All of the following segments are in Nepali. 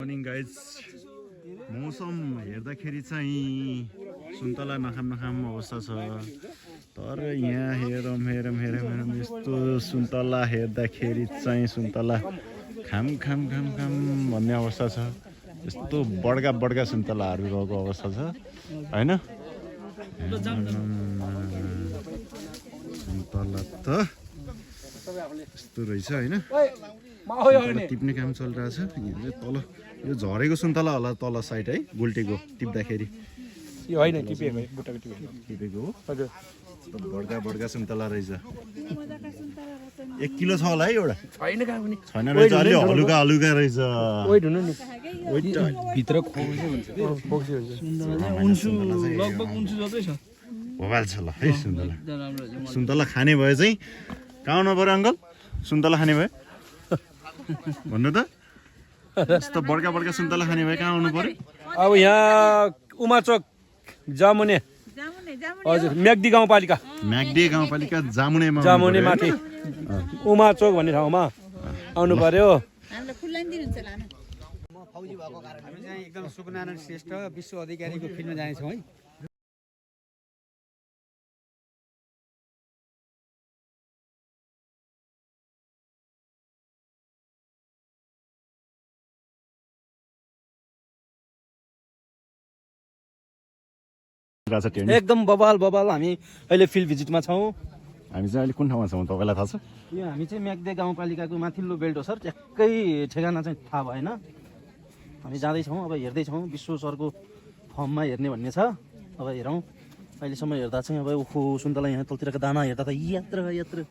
मर्निङ गाइज मौसम हेर्दाखेरि चाहिँ सुन्तला नखाम अवस्था छ तर यहाँ हेरौँ यस्तो सुन्तला हेर्दाखेरि चाहिँ सुन्तला खाम भन्ने अवस्था छ। यस्तो बड्का सुन्तलाहरू रहेको अवस्था छ हैन। सुन्तला त यस्तो रहेछ हैन। टिप्ने काम चलिरहेछ तल। यो झरेको सुन्तला होला तल साइड है, गुल्टेको टिप्दाखेरि यो हैन टिपेको बुट्टाको टिपेको हो। हजुर बड्का सुन्तला रहेछ। 1 किलो छ होला है एउटा? छैन कहाँ पनि छैन रहेछ, अलि हलुका रहेछ। वेट हुनु नि, वेट भित्र खोक्से हुन्छ खोक्से हुन्छ। उन्सु लगभग उन्सु जस्तै छ। भोबाल छ ल है सुन्तला। सुन्तला खाने भए चाहिँ कहाँ आउनु पर्यो अङ्कल? सुन्तला खाने भए भन्नु त। यस्तो बड्का सुन्तला खाने भए कहाँ आउनु पर्यो? अब यहाँ उमाचोक जामुने हजुर म्याग्दी गाउँपालिका जामुने माथि उमाचोक भन्ने ठाउँमा आउनु पर्यो। फौजी भएको कारण हामी चाहिँ एकदम सुकुनारायण श्रेष्ठ विश्व अधिकारीको फिल्डमा जानेछौँ है। एकदम बबाल हामी अहिले फिल्ड भिजिटमा छौँ। हामी चाहिँ अहिले कुन ठाउँमा छौँ तपाईँलाई थाहा छ? यो हामी चाहिँ म्याग्दे गाउँपालिकाको माथिल्लो बेल्ट हो सर। ट्याक्कै ठेगाना चाहिँ थाहा भएन। हामी जाँदैछौँ, अब हेर्दैछौँ विश्व सरको फर्ममा हेर्ने भन्ने छ। अब हेरौँ। अहिलेसम्म हेर्दा चाहिँ अब उखु सुन्तला यहाँ तलतिरको दाना हेर्दा त यात्र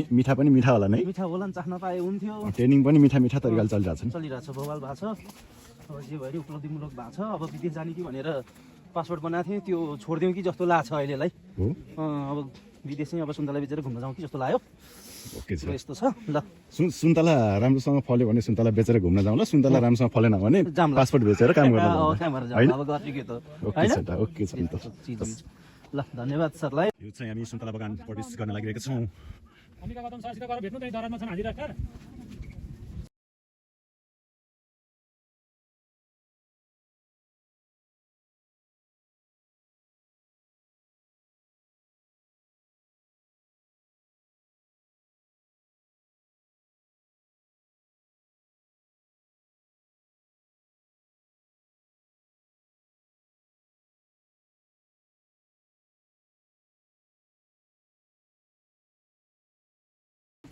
मिठा पनि मिठा होला नै। मिठा होला नि, चाख्न पाए हुन्थ्यो। ट्रेनिङ पनि मिठा तरिकाले चलिरहेछ बबाल भएको छ। अब जे भयो उपलब्धिमूलक भएको छ। अब विदेश जाने कि भनेर पासपोर्ट बनाएको थिएँ, त्यो छोडिदिउँ कि जस्तो लाग्छ अहिलेलाई। अब विदेश चाहिँ अब सुन्तला बेचेर घुम्न जाउँ कि जस्तो लाग्यो। ओके छ, यस्तो छ ल। सुन्तला राम्रोसँग फल्यो भने सुन्तला बेचेर घुम्न जाउँ ल। सुन्तला राम्रोसँग फलेन भने पासपोर्ट बेचेर काम गर्न ओके छ नि त। ल धन्यवाद सरलाई। यो चाहिँ हामी सुन्तला बगान प्रवेश गर्न लागिरहेका छौँ।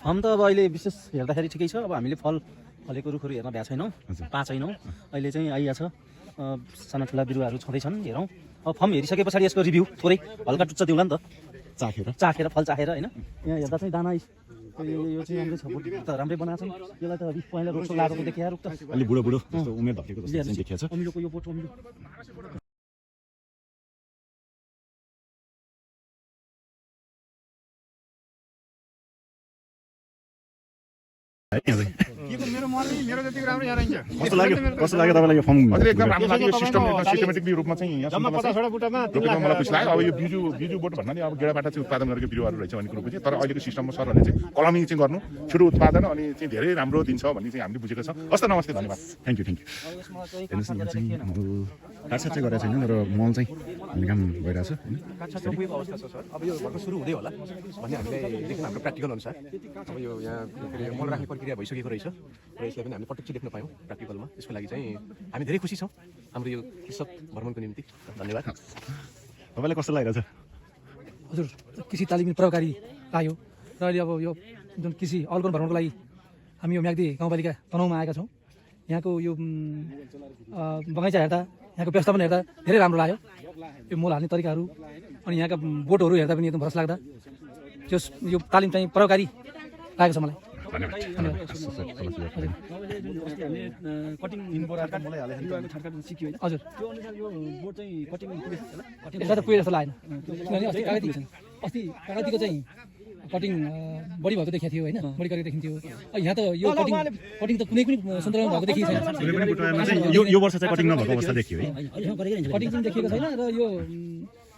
हम त अब अहिले विशेष हेर्दाखेरि ठिकै छ। अब हामीले फलेको रुखहरू हेर्न भ्या छैनौँ, पाएनौँ। अहिले चाहिँ आइया छ, साना ठुला बिरुवाहरू छँदैछन्। हेरौँ। अब फर्म हेरिसके पछाडि यसको रिभ्यू थोरै हल्का टुच्चा दिउँला नि त। चाखेर फल चाखेर होइन। यहाँ हेर्दा चाहिँ दाना यो चाहिँ राम्रै छ, त राम्रै बनाएको छ। यसलाई त पहिला रोक्सो लागेको देखिया रुख त अलि बुढो उमेर धकेको जस्तो देखिया छ। अमिलोको यो बोट अमिलो कस्तो लाग्यो तपाईँलाई यो फर्म? एकदम राम्रो लाग्यो। सिस्टमेटिकली रूपमा चाहिँ यहाँ मलाई खुसी लाग्यो। अब यो बिजु बोट भन्नाले अब गेडाबाट चाहिँ उत्पादन गरेको बिरुवाहरू रहेछ भन्ने कुरो बुझ्यो। तर अहिलेको सिस्टममा सरहरूले चाहिँ कलमिङ चाहिँ गर्नु, छिटो उत्पादन अनि चाहिँ धेरै राम्रो दिन्छ भन्ने चाहिँ हामीले बुझेको छ। हस् त, नमस्ते, धन्यवाद। Thank you. हेर्नुहोस् न, यहाँ चाहिँ काटसाट चाहिँ गरेको छैन र मल चाहिँ हामीले काम भइरहेछ होइन। अवस्था छ सर। अब यो भर्खर सुरु हुँदै होला भन्ने हामीले देख्न हाम्रो प्र्याक्टिकल अनुसार। अब यो यहाँ मल राख्ने प्रक्रिया भइसकेको रहेछ र यसलाई पनि हामीले प्रत्यक्ष देख्न पायौँ प्र्याक्टिकलमा। यसको लागि चाहिँ हामी धेरै खुसी छौँ हाम्रो यो कृषक भ्रमणको निम्ति। धन्यवाद। तपाईँलाई कस्तो लागिरहेछ? हजुर, कृषि तालिम प्रभावकारी लाग्यो र अहिले अब यो जुन कृषि अवलोकन भ्रमणको लागि हामी यो म्याग्दी गाउँपालिका तनहुँमा आएका छौँ। यहाँको यो बगैँचा हेर्दा, यहाँको व्यवस्थापन हेर्दा धेरै राम्रो लाग्यो। यो मल हाल्ने तरिकाहरू अनि यहाँका बोटहरू हेर्दा पनि एकदम भरोसा लाग्दा यो तालिम चाहिँ प्रभावकारी लागेको छ मलाई। हजुर, त्यो अनुसार यो बोट चाहिँ कटिङ यसलाई त पुरै जस्तो लागेन। किनभने अस्ति कागतीको चाहिँ कटिङ बढी भएको देखिएको थियो होइन, बढी गरेको देखिन्थ्यो। यहाँ त यो कटिङ त कुनै पनि सुन्तलामा भएको देखिएको छैन। यो वर्ष चाहिँ कटिङ नभएको अवस्था देखियो है। कटिङ चाहिँ देखिएको छैन र यो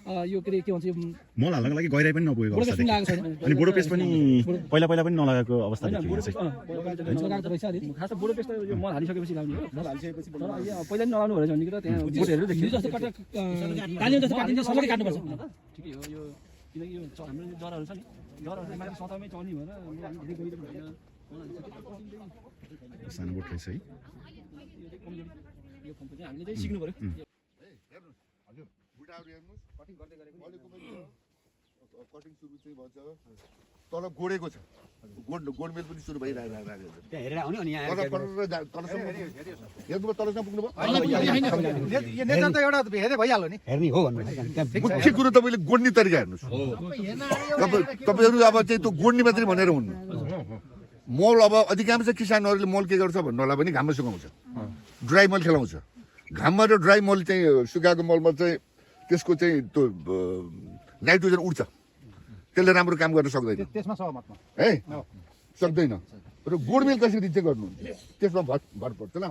यो के अरे के भन्छ यो मल हाल्नको लागि गहिराई पनि नपुगेको बोडो अवस्था पेस्ट देखियो। लगाएको छैन अनि बोडो पेस्ट पनि पहिला पनि नलगाएको अवस्था देखियो यहाँ चाहिँ। लगाएको त रहेछ अलि खास त बोडो पेस्ट त यो मल हालिसकेपछि लाउने हो मल हालिसकेपछि तर यहाँ पहिला नि नलाउनु भनेर भन्ने कुरा त्यहाँ बोटहरू देखियो जस्तो काट्दा तालिम जस्तो काटिन्छ सबैले काट्नुपर्छ ठिकै हो यो किनकि यो हाम्रो यो जराहरू छ नि जराहरू चाहिँ माथि सतहमै चढ्ने भएर धेरै गहिरो भएन सानो बोट रहेछ है। यो फर्मको चाहिँ हामीले चाहिँ सिक्नु पर्यो कटिङ सुरु चाहिँ भन्छ तल गोडेको छ गोडमेल पनि सुरु भइरहेको त्यहाँ हेरेर आउने अनि यहाँ हेर्नु तलसम्म पुग्नु यो नेता त एउटा हेर्दै भइहाल्यो नि हेर्ने हो भन्नु मुख्य कुरो तपाईँले गोड्ने तरिका हेर्नुहोस् तपाईँहरू अब चाहिँ त्यो गोड्ने मात्रै भनेर हुनु मल अब अधिकांश किसानहरूले मल के गर्छ भन्नु होला भने घाममा सुकाउँछ ड्राई मल खेलाउँछ घाममा र ड्राई मल चाहिँ सुकाएको मलमा चाहिँ त्यसको चाहिँ त्यो नाइट्रोजन उड्छ त्यसले राम्रो काम गर्न सक्दैन त्यसमा सहमत है सक्दैन र गोडमेल कसरी चाहिँ गर्नु त्यसमा भर पर्छ ल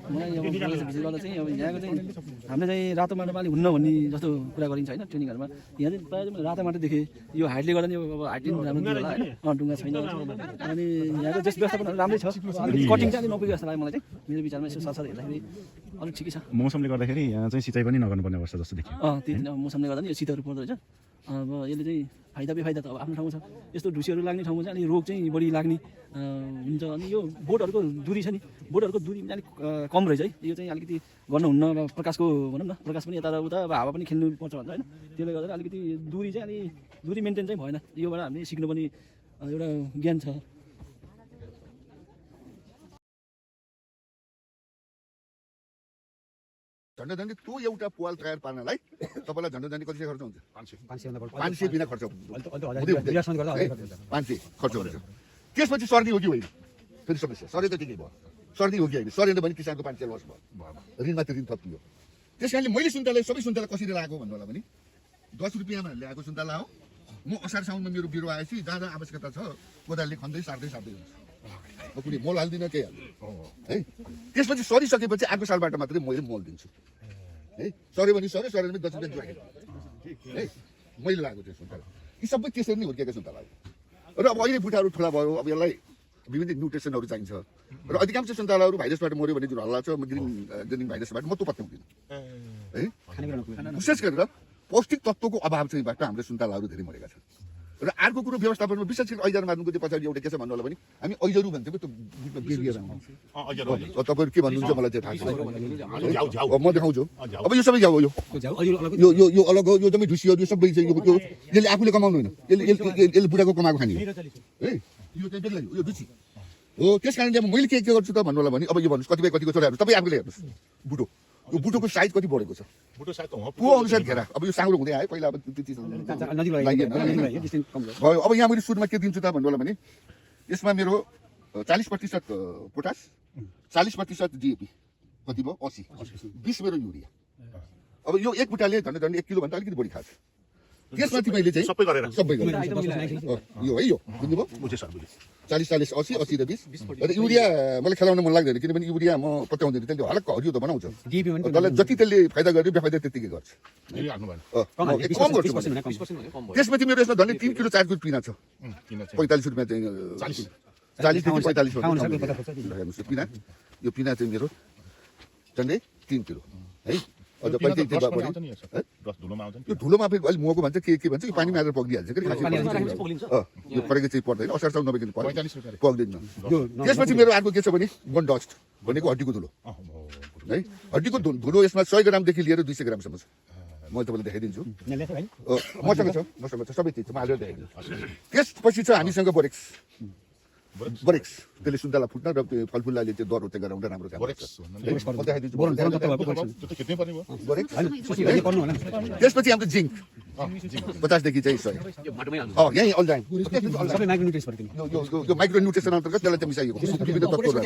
मलाई अब कलेज भिजिट गर्दा चाहिँ अब यहाँको चाहिँ हामीले चाहिँ रातो माटो बाली हुन्न भन्ने जस्तो कुरा गरिन्छ होइन ट्रेनिङहरूमा यहाँ चाहिँ प्रायः चाहिँ रातो माटो देखेँ यो हाइटले गर्दा नि अब हाइट पनि राम्रो होला होइन ढुङ्गा छैन अनि यहाँको जस व्यवस्थापनहरू राम्रै छ अलिकति कटिङ चाहिँ अलिक नपुगेको जस्तो लाग्यो मलाई चाहिँ मेरो विचारमा यसो सरसर हेर्दाखेरि अलिक ठिकै छ मौसमले गर्दाखेरि यहाँ चाहिँ सिँचाइ पनि नगर्नुपर्ने अवस्था जस्तो देखियो। त्यही दिन अब मौसमले गर्दा नि यो शीतहरू पर्दो रहेछ अब यसले चाहिँ फाइदा बेफाइदा त अब आफ्नो ठाउँमा छ यस्तो ढुसीहरू लाग्ने ठाउँमा चाहिँ अलिक रोग चाहिँ बढी लाग्ने हुन्छ अनि यो बोटहरूको दूरी छ नि बोटहरूको दूरी पनि अलिक कम रहेछ है यो चाहिँ अलिकति गर्नुहुन्न अब प्रकाशको भनौँ न प्रकाश पनि यता उता अब हावा पनि खेल्नु पर्छ भन्छ होइन त्यसले गर्दा अलिकति दूरी चाहिँ अलिक दूरी मेन्टेन चाहिँ भएन योबाट हामीले सिक्नु पनि एउटा ज्ञान छ। झन्डै झन्डै त्यो एउटा पाल तयार पार्नलाई तपाईँलाई झन्डै झन्डै कति खर्च हुन्छ 500 बिना खर्च 500 खर्च हुन्छ त्यसपछि सर्दी हो कि होइन फेरि समस्या सर्दी त ठिकै भयो सर्दी हो कि होइन सरेन भने किसानको 500 लस भयो ऋण माथि ऋण थपियो त्यस कारणले मैले सुन्तला सबै सुन्तला कसरी लगाएको भन्नु होला भने 10 रुपियाँमा ल्याएको सुन्तला हो म असार साउनमा मेरो बिरुवा आएपछि जहाँ जहाँ आवश्यकता छ कोदालले खन्दै सार्दै हुन्छ म कुनै मल हाल्दिनँ केही हाल्दिनँ है त्यसपछि सरिसकेपछि अर्को सालबाट मात्रै मैले मल दिन्छु है सर्यो भने सर्यो सरेन भने 10 रुपियाँ जोगाइदिनु है मैले लगाएको त्यो सुन्तला यी सबै त्यसरी नै हुर्केको सुन्तला हो र अब अहिले बुट्टाहरू ठुला भयो अब यसलाई विभिन्न न्युट्रिसनहरू चाहिन्छ र अधिकांश सुन्तलाहरू भाइरसबाट मऱ्यो भने जुन हल्ला छ ग्रिन भाइरसबाट म त्यो पत्याउँदिनँ है विशेष गरेर पौष्टिक तत्त्वको अभाव चाहिँबाट हाम्रो सुन्तलाहरू धेरै मरेका छन् र अर्को कुरो व्यवस्थापनमा विशेष गरी ऐजर मार्नुको त्यो पछाडि एउटा के छ भन्नु होला भने हामी ऐजरू भन्छौँ त्यो बिहेभियर तपाईँहरू के भन्नुहुन्छ मलाई चाहिँ थाहा छैन म देखाउँछु अब यो सबै जाऊ यो यो अलग हो यो जम्मै ढुसीहरू यो सबै चाहिँ यो यसले आफूले कमाउनु होइन यसले बुढाको कमाएको खाने है यो चाहिँ बेग्लै यो ढुसी हो त्यस कारणले अब मैले के गर्छु त भन्नु होला भने अब यो भन्नुहोस् कतिपय कतिको छोराहरू तपाईँ आफूले हेर्नुहोस् बुढो यो बुटोको साइज कति बढेको छ त्यो अनुसार घेरा अब यो साङ्लो हुँदै आयो पहिला अब भयो अब यहाँ मैले सुरुमा के दिन्छु त भन्नु होला भने यसमा मेरो 40% पोटास 40% डिएपी कति भयो 80 20 मेरो युरिया अब यो एक बुट्टाले झन्डै झन्डै 1 किलोभन्दा अलिकति बढी खान्छ त्यसमाथि मैले चाहिँ सबै गरेर यो है यो बुझ्नुभयो 40 80 80 र 20 र युरिया मलाई खेलाउन मन लाग्दैन किनभने युरिया म पत्याउँदैन त्यसले हल्का हरियो त बनाउँछ त्यसलाई जति त्यसले फाइदा गर्यो बेफाइदा त्यतिकै गर्छ त्यसपछि मेरो यसमा झन्डै 3 किलो 4 किलो पिना छ 45 रुपियाँ चाहिँ 40 देखि 45 पिना यो पिना चाहिँ मेरो झन्डै 3 किलो है अझ यो धुलोमा फेरि अलिक महँगो भन्छ के भन्छ यो पानी मारेर पक्दिहाल्छ कि यो फरकै चाहिँ पर्दैन असार साउन नभइकन पक्दैन त्यसपछि मेरो अर्को के छ भने बन डस्ट भनेको हड्डीको धुलो है हड्डीको धुलो यसमा 100 ग्रामदेखि लिएर 200 ग्रामसम्म छ म तपाईँलाई देखाइदिन्छु मसँग छ सबै चिज म हालेर देखाइदिन्छु त्यसपछि छ हामीसँग बोरेक्स बोरेक्स त्यसले सुन्तला फुट्न र त्यो फलफुलले चाहिँ दर उठ्दै गराउँदा राम्रो काम गर्छ म देखाइदिन्छु त्यो त खेद्नै पर्ने भयो बोरेक्स त्यसपछि हाम्रो जिङ्क 50 देखि चाहिँ 100 यही अल टाइम सबै माइक्रोन्युट्रिएन्ट्स फर्किने यो माइक्रो न्युट्रिसन अन्तर्गत त्यसलाई चाहिँ मिसाइएको विभिन्न तत्त्वहरू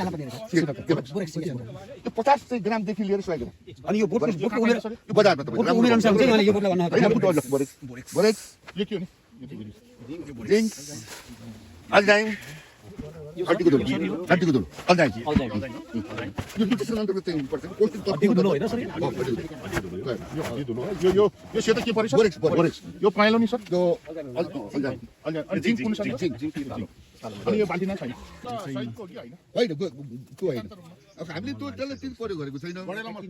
त्यो 50 चाहिँ ग्रामदेखि लिएर 100 ग्राम अनि यो बोटको उमेर यो बजारमा तपाईँ उमेर अनुसार हुन्छ उहाँले यो बोटलाई भन्नु होइन बोरेक्स बोरेक्स यो के हो नि जिङ्क अल टाइम हड्डीको धुलो अल टाइम यो न्युट्रिसन अन्तर्गत चाहिँ पर्छ पौष्टिक तत्त्व होइन सर यो सेतो के पर्छ बोरेक्स यो पहेँलो नि सर यो अल टाइम अनि जिङ्क कुन सर अनि यो बाल्टिना छैन होइन त्यो होइन अब हामीले त्यो त्यसलाई तिर्नु पर्यो गरेको छैन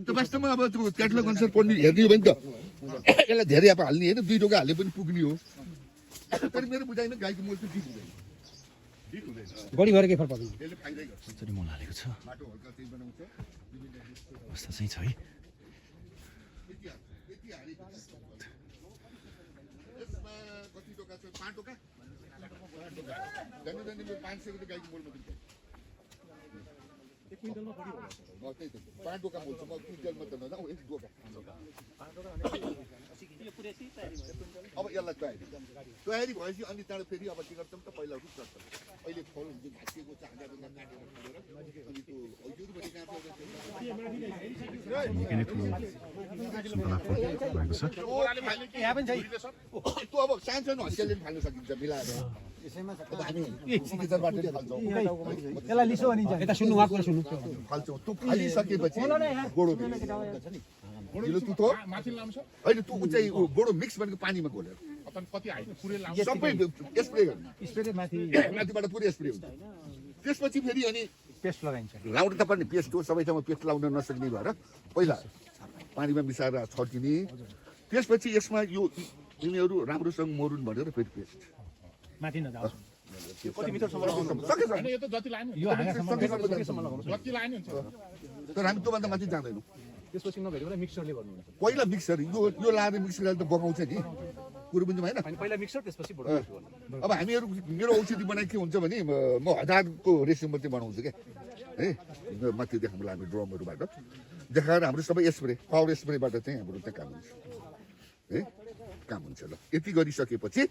त्यो वास्तवमा अब त्यो क्याटलग अनुसार पढ्ने हेर्ने हो भने त यसलाई धेरै अब हाल्ने होइन 2 टोका हाले पनि पुग्ने हो तर मेरो बुझाइमा गाईको मल चाहिँ ठिक हुँदैन बढी भएर के फरक पर्दैन यसले फाइदै गर्छ यसरी मल हालेको छ माटो हल्का चाहिँ बनाउँछ अवस्था चाहिँ छ है यसमा कति टोका छ 5 टोका धन्य 500 को गाईको मलमा दिन्छ त्यही त 5 टोका मल छ म क्विन्टलमा त नजाऊ 1 टोका अब यसलाई तयारी भएपछि अनि त्यहाँबाट फेरि अब के गर्छौँ त पहिला रुख गर्छ अहिले फल जुन भाँचिएको छ हाँगा ढुङ्गा काटेर अनि त्यो युरियाबाट निकै नै ठुलो सुन्तला फल भएको छ त्यो अब सानसानो हँसियाले पनि फाल्न सकिन्छ मिलाएर अब हामी सिग्नेचरबाट पनि फाल्छौँ त्यसलाई लिसो अनि यता सुन्नु उहाँको कुरा सुन्नु फाल्छौँ त्यो फालिसकेपछि गोडो ढिलो तुतो माथि लाउँछ होइन त्यो चाहिँ गोडो मिक्स भनेको पानीमा घोलेर अपन कति हाइट पुरै लाउँछ सबै स्प्रे गर्ने स्प्रे माथि माथिबाट पुरै स्प्रे हुन्छ त्यसपछि फेरि अनि पेस्ट लगाइन्छ लाउनु त पर्ने पेस्ट हो सबै ठाउँमा पेस्ट लाउन नसक्ने भएर पहिला पानीमा मिसाएर छर्किने त्यसपछि यसमा यो यिनीहरू राम्रोसँग मरुन् भनेर फेरि पेस्ट माथि नजाओस् कति मिटरसम्म सकेछ हैन यो त जति लाने यो हाँगासम्म जति लाने हुन्छ तर हामी त्योभन्दा माथि जाँदैनौँ त्यसपछि नभएर मिक्सरले गर्नुहुन्छ पहिला मिक्सर यो लाएर मिक्सर गरेर त बगाउँछ नि कुरो बुझ्नु भएन अनि पहिला मिक्सर त्यसपछि बोर्ड अब हामीहरू मेरो औषधि बनाइ के हुन्छ भने म 1000को रेसियोमा चाहिँ बनाउँछु क्या है माथि देखाउँ हामी ड्रमहरूबाट देखाएर हाम्रो सबै स्प्रे पावर स्प्रेबाट चाहिँ हाम्रो चाहिँ काम हुन्छ है काम हुन्छ ल यति गरिसकेपछि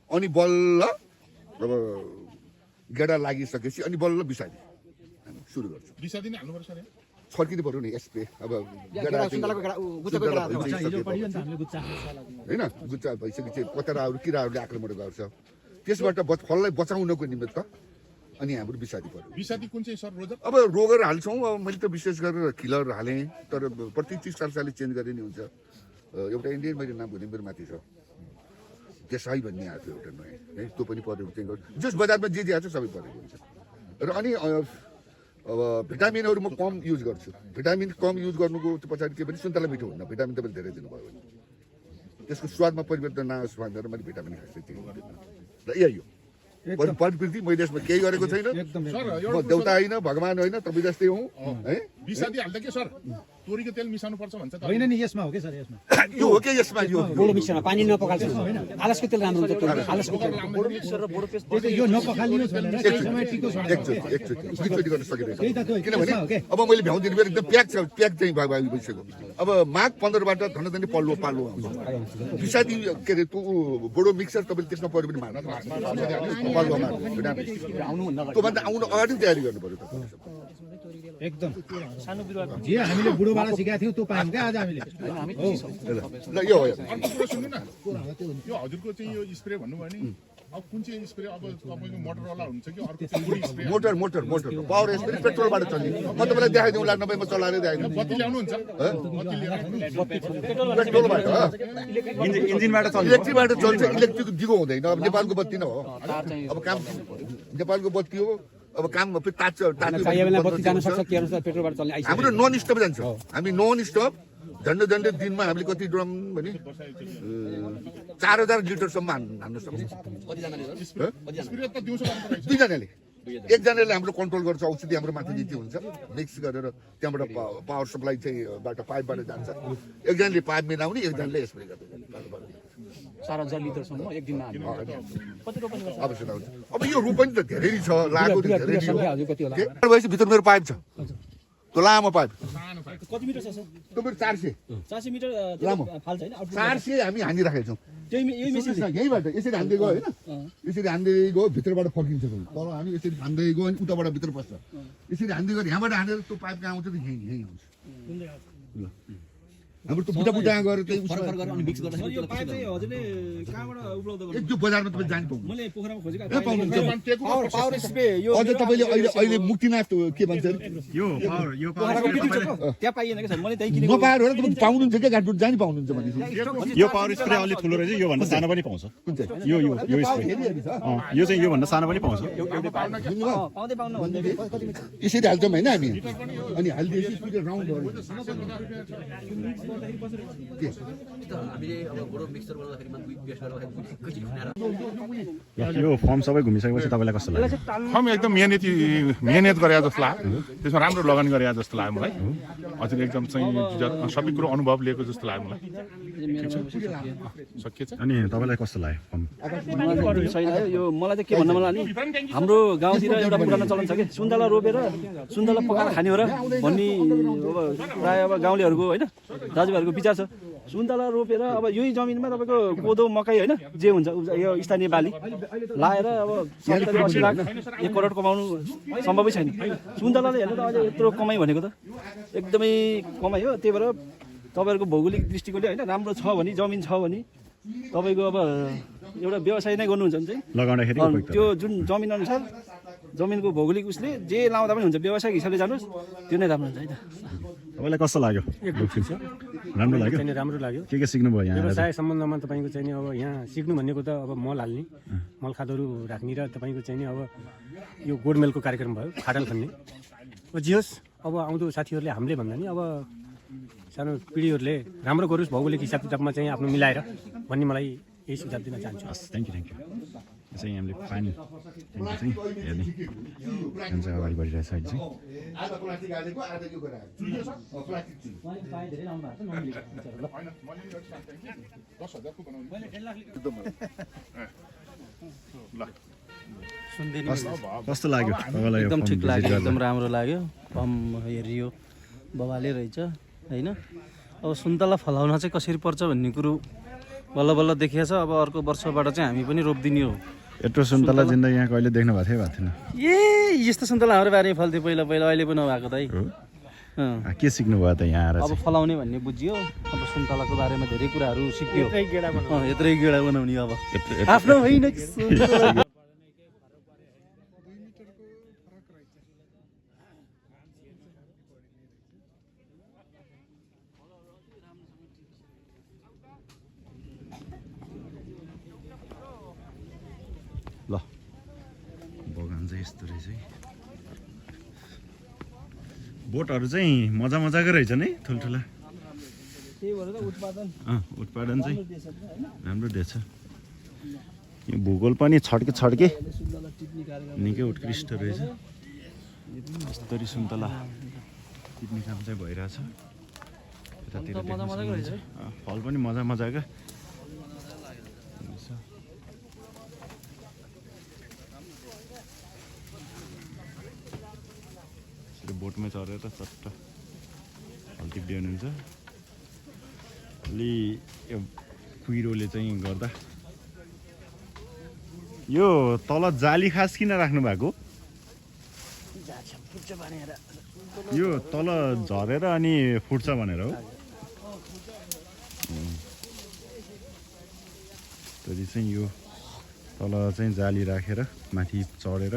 अनि बल्ल अब गेडा लागिसकेपछि अनि बल्ल बिसादी हामी सुरु गर्छौँ बिसादी नै हाल्नुपर्छ नि छर्किनु पर्यो नि स्प्रे अब गेडा होइन गुच्चा भइसकेपछि पतराहरू किराहरूले आक्रमण गर्छ त्यसबाट फललाई बचाउनको निमित्त अनि हाम्रो बिसादी पर्यो बिसादी कुन चाहिँ सर रोजक अब रोगर हाल्छौँ अब मैले त विशेष गरेर किलर हालेँ तर प्रति 30 सालले चेन्ज गरे नि हुन्छ एउटा इन्डियन मैले नाम भने मेरो माथि छ त्यसै भन्ने आएको थियो एउटा नयाँ है त्यो पनि परेको चेन्ज गर्छ जस बजारमा जे आएको छ सबै परेको हुन्छ र अनि अब भिटामिनहरू म कम युज गर्छु भिटामिन कम युज गर्नुको पछाडि के भने सुन्तला मिठो हुन्न भिटामिन तपाईँले धेरै दिनुभयो भने त्यसको स्वादमा परिवर्तन नआओस् भनेर मैले भिटामिन खासै चाहिँ र यही हो प्रवृत्ति मैले यसमा केही गरेको छैन म देउता होइन भगवान होइन तपाईँ जस्तै हौ है बिसादी हाल्दा के सर तोरीको तेल मिसाउनु पर्छ भन्छ त होइन नि यसमा हो कि सर यसमा यो हो कि यसमा यो बोडो मिक्सरमा पानी नपकाल्छ आलसको तेल राम्रो हुन्छ आलसको तेल यो नपखालिनुहोस् भनेर केही समय टिको छ एकचोटि गर्न सकिँदैन किनभने अब मैले भ्याउँदिनु बेला एकदम प्याक चाहिँ भइसक्यो अब माघ 15बाट धन्दाधन्दी पल्लो पाल्लो आउँछ बिसादी के अरे त्यो बोडो मिक्सर तपाईँले त्यसमा पऱ्यो भने मार्नु पल्लोमा त्योभन्दा आउनु अगाडि तयारी गर्नु पऱ्यो तपाईँले एकदम जे हामीले बुढोबाट सिकाएको थियौँ त्यो पायौँ क्या आज हामीले ल यो हो अर्को कुरा सुन्नु न यो हजुरको चाहिँ यो स्प्रे भन्नुभयो नि अब कुन चाहिँ स्प्रे अब तपाईँको मोटरवाला हुन्छ कि अर्को चाहिँ बुढी स्प्रे मोटर पावर स्प्रे पेट्रोलबाट चल्ने म तपाईँलाई देखाइदिउँला नभए म चलाएर देखाइदिउँ बत्ती ल्याउनुहुन्छ बत्ती लिएर पेट्रोलबाट इन्जिनबाट चल्छ इलेक्ट्रिकबाट चल्छ इलेक्ट्रिक दिगो हुँदैन अब नेपालको बत्ती नै हो अब काम नेपालको बत्ती हो अब काम फेरि बत्ती जान सक्छ के अनुसार पेट्रोलबाट चल्ने हाम्रो नन स्टप जान्छ हामी नन स्टप झन्डै दिनमा हामीले कति ड्रम भने 4000 लिटरसम्म हान्न सक्छौँ स्प्रे त दिउँसो गर्नु पर्छ दुईजनाले एकजनाले हाम्रो कन्ट्रोल गर्छ औषधि हाम्रो माथि नीति हुन्छ मिक्स गरेर त्यहाँबाट पावर सप्लाई चाहिँ बाट पाइपबाट जान्छ एकजनाले पाइप मिलाउने एकजनाले स्प्रे गर्दै 4,000 लिटरसम्म एक दिनमा हामी कति रोपनी गर्छ अब सुनाउँछ अब यो रोपनी त धेरै छ लागु बिघा धेरै सङ्ख्या हजुर कति होला भएपछि भित्र मेरो पाइप छ त्यो लामो पाइप कति मिटर छ सर त्यो मेरो 400 400 मिटर लामो फाल्छ होइन 400 हामी हानिराखेका छौँ यही मेसिन यहीबाट यसरी हान्दै गयो होइन यसरी हान्दै गयो भित्रबाट फर्किन्छ तल हामी यसरी हान्दै गयो अनि उताबाट भित्र पस्छ यसरी हान्दै गयो यहाँबाट हानेर त्यो पाइप कहाँ आउँछ त यहीँ आउँछ हाम्रो त्यो बुटा बुटा गएर चाहिँ यो पाइप चाहिँ हजुरले कहाँबाट उपलब्ध गर्नु त्यो बजारमा तपाईँ जानु पाउनु मैले पोखरामा खोजेको पावर स्प्रे यो अझ तपाईँले अहिले अहिले मुक्तिनाथ के भन्छ अरे यो पोखराको बिल्डिङ छ त्यहाँ पाइएन कि सर मैले त्यही किनेको नपाएर होला तपाईँ पाउनुहुन्छ क्या गाडबुट जानी पाउनुहुन्छ भने यो पावर स्प्रे अलि ठुलो रहेछ यो भन्दा सानो पनि पाउँछ यो स्प्रे यो चाहिँ यो भन्दा सानो पनि पाउँछ पाउँदै पाउनु भन्दै यसरी हाल्छौँ होइन हामी अनि हालिदिएपछि राउन्ड यो फर्म सबै घुमिसकेपछि तपाईँलाई कस्तो लाग्यो हम एकदम मेहनत गरे जस्तो लाग्यो त्यसमा राम्रो लगन गरे जस्तो लाग्यो मलाई हजुर एकदम चाहिँ सबै कुरो अनुभव लिएको जस्तो लाग्यो मलाई सकिएछ अनि तपाईँलाई कस्तो लाग्यो फर्म मलाई सही लाग्यो यो मलाई चाहिँ के भन्न मन लाग्यो नि हाम्रो गाउँतिर एउटा पुरानो चलन छ कि सुन्तला रोपेर सुन्तला पकाएर खाने हो र भन्ने अब प्रायः अब गाउँलेहरूको होइन दाजुभाइहरूको विचार छ सुन्तला रोपेर अब यही जमिनमा तपाईँको कोदो मकै होइन जे हुन्छ यो स्थानीय बाली लाएर अब 70-80 लाख 1 करोड कमाउनु सम्भवै छैन सुन्तलाले हेर्नु त अझ यत्रो कमाइ भनेको त एकदमै कमाइ हो त्यही भएर तपाईँहरूको भौगोलिक दृष्टिकोणले होइन राम्रो छ भने जमिन छ भने तपाईँको अब एउटा व्यवसाय नै गर्नुहुन्छ भने चाहिँ लगाउँदाखेरि त्यो जुन जमिन अनुसार जमिनको भौगोलिक उसले जे लाउँदा पनि हुन्छ व्यवसायिक हिसाबले जानुहोस् त्यो नै राम्रो हुन्छ है त तपाईँलाई कस्तो लाग्यो राम्रो लाग्यो राम्रो लाग्यो के सिक्नु भयो यहाँ व्यवसाय सम्बन्धमा तपाईँको चाहिँ नि अब यहाँ सिक्नु भनेको त अब मल हाल्ने मल खादहरू राख्ने र तपाईँको चाहिँ नि अब यो गोडमेलको कार्यक्रम भयो खाडल खन्ने अब जे होस् अब आउँदो साथीहरूले हामीले भन्दा नि अब सानो पिँढीहरूले राम्रो गरोस् भौगोलिक हिसाब किताबमा चाहिँ आफ्नो मिलाएर भन्ने मलाई यही सुझाव दिन चाहन्छु थ्याङ्क यू यो चाहिँ हामीले पानी चाहिँ हेर्ने काम चाहिँ अगाडि बढिरहेछ अहिले चाहिँ आधा प्लास्टिक हालेको आधा यो गरेर प्लास्टिक कस्तो लाग्यो तपाईँलाई एकदम ठिक लाग्यो एकदम राम्रो लाग्यो फर्म हेरियो बबाले रहेछ होइन अब सुन्तला फलाउन चाहिँ कसरी पर्छ भन्ने कुरो बल्ल बल्ल देखिएको छ अब अर्को वर्षबाट चाहिँ हामी पनि रोपिदिने हो यत्रो सुन्तला जिन्दगी यहाँ कहिले देख्नु भएको थिएन ए यस्तो सुन्तला हाम्रो बारीमा फल्थ्यो पहिला अहिले पनि नभएको त है के सिक्नु भयो त यहाँ आएर अब फलाउने भन्ने बुझियो अब सुन्तलाको बारेमा धेरै कुराहरू सिक्यो यत्रै गेडा बनाउने अब आफ्नो होइन ल बगान चाहिँ यस्तो रहेछ है बोटहरू चाहिँ मजा मजाको रहेछ नि ठुल्ठुला उत्पादन चाहिँ राम्रो दिएछ यो भूगोल पनि छड्के छड्के निकै उत्कृष्ट रहेछ यस्तरी सुन्तला टिप्ने काम चाहिँ भइरहेछ यतातिर फल पनि मजा मजाको बोटमा चढेर चट्ट हल्टिप्दै हुनुहुन्छ अलि यो कुहिरोले चाहिँ गर्दा यो तल जाली खास किन राख्नु भएको यो तल झरेर अनि फुट्छ भनेर हो त्यसरी चाहिँ यो तल चाहिँ जाली राखेर माथि चढेर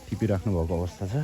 टिपिराख्नु भएको अवस्था छ